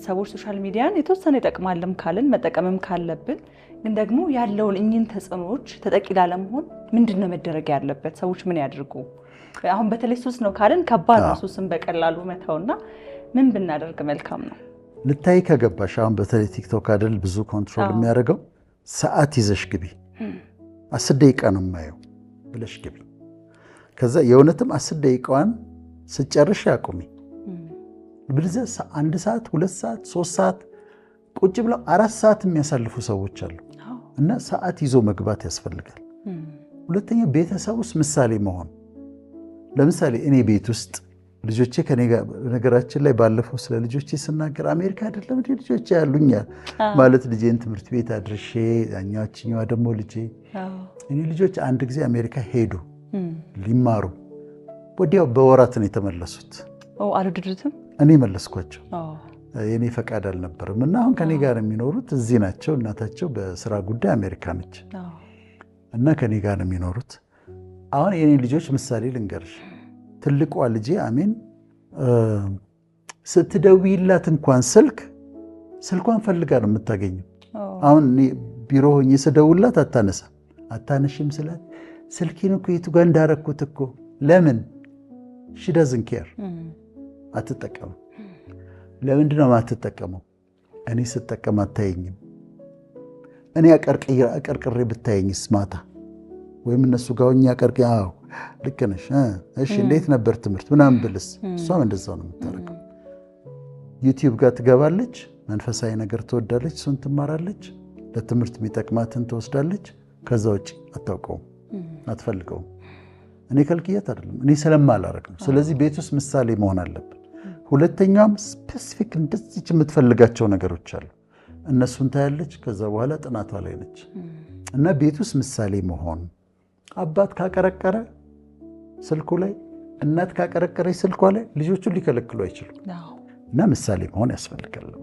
ሰዎች social media ን የተወሰነ ይጠቅማልም ካልን መጠቀምም ካለብን ግን ደግሞ ያለውን እኚህን ተጽዕኖዎች ተጠቂ ላለመሆን ምንድን ነው መደረግ ያለበት? ሰዎች ምን ያድርጉ? አሁን በተለይ ሱስ ነው ካልን ከባድ ነው ሱስን በቀላሉ መተውና ምን ብናደርግ መልካም ነው? ልታይ ከገባሽ አሁን በተለይ ቲክቶክ አይደል ብዙ control የሚያደርገው፣ ሰዓት ይዘሽ ግቢ። 10 ደቂቃ ነው የማየው ብለሽ ግቢ። ከዛ የእውነትም 10 ደቂቃዋን ስጨርሽ አቁሚ። ብልዘ 1 ሰዓት፣ 2 ሰዓት፣ 3 ሰዓት ቁጭ ብለው 4 ሰዓት የሚያሳልፉ ሰዎች አሉ። እና ሰዓት ይዞ መግባት ያስፈልጋል። ሁለተኛ ቤተሰብ ውስጥ ምሳሌ መሆን። ለምሳሌ እኔ ቤት ውስጥ ልጆቼ ከኔ ጋር፣ ነገራችን ላይ ባለፈው ስለ ልጆቼ ስናገር አሜሪካ አይደለም እንዴ ልጆቼ ያሉኛል ማለት ልጄን ትምህርት ቤት አድርሼ ያኛችኛዋ ደግሞ ልጄ፣ እኔ ልጆች አንድ ጊዜ አሜሪካ ሄዱ ሊማሩ፣ ወዲያው በወራት ነው የተመለሱት። አልወደዱትም? እኔ መለስኳቸው። የኔ ፈቃድ አልነበረም። እና አሁን ከኔ ጋር የሚኖሩት እዚህ ናቸው። እናታቸው በስራ ጉዳይ አሜሪካ ነች እና ከኔ ጋር ነው የሚኖሩት። አሁን የኔ ልጆች ምሳሌ ልንገርሽ። ትልቋ ልጄ አሜን ስትደውይላት እንኳን ስልክ ስልኳን ፈልጋ ነው የምታገኘው። አሁን እኔ ቢሮ ሆኜ ስደውላት አታነሳም። አታነሽም ስላት ስልኬን እኮ የቱ ጋር እንዳረኩት እኮ። ለምን? She doesn't care፣ አትጠቀምም። ለምንድን ነው የማትጠቀመው? እኔ ስጠቀም አታየኝም። እኔ አቀርቅሬ ብታየኝስ ማታ ወይም እነሱ ጋር ሆኜ አቀርቅ፣ አዎ ልክ ነሽ፣ እሺ እንዴት ነበር ትምህርት ምናምን ብልስ፣ እሷም እንደዛው ነው የምታደርገው። ዩቲዩብ ጋር ትገባለች፣ መንፈሳዊ ነገር ትወዳለች፣ እሱን ትማራለች፣ ለትምህርት የሚጠቅማትን ትወስዳለች። ከዛ ውጭ አታውቀውም፣ አትፈልገውም። እኔ ከልክያት አይደለም፣ እኔ ስለማላረግ ነው። ስለዚህ ቤት ውስጥ ምሳሌ መሆን አለብን። ሁለተኛውም specific እንደዚች የምትፈልጋቸው ነገሮች አሉ። እነሱን ታያለች። ከዛ በኋላ ጥናቷ ላይ ነች። እና ቤት ውስጥ ምሳሌ መሆን፣ አባት ካቀረቀረ ስልኩ ላይ፣ እናት ካቀረቀረች ስልኳ ላይ ልጆቹን ሊከለክሉ አይችሉም። እና ምሳሌ መሆን ያስፈልጋል።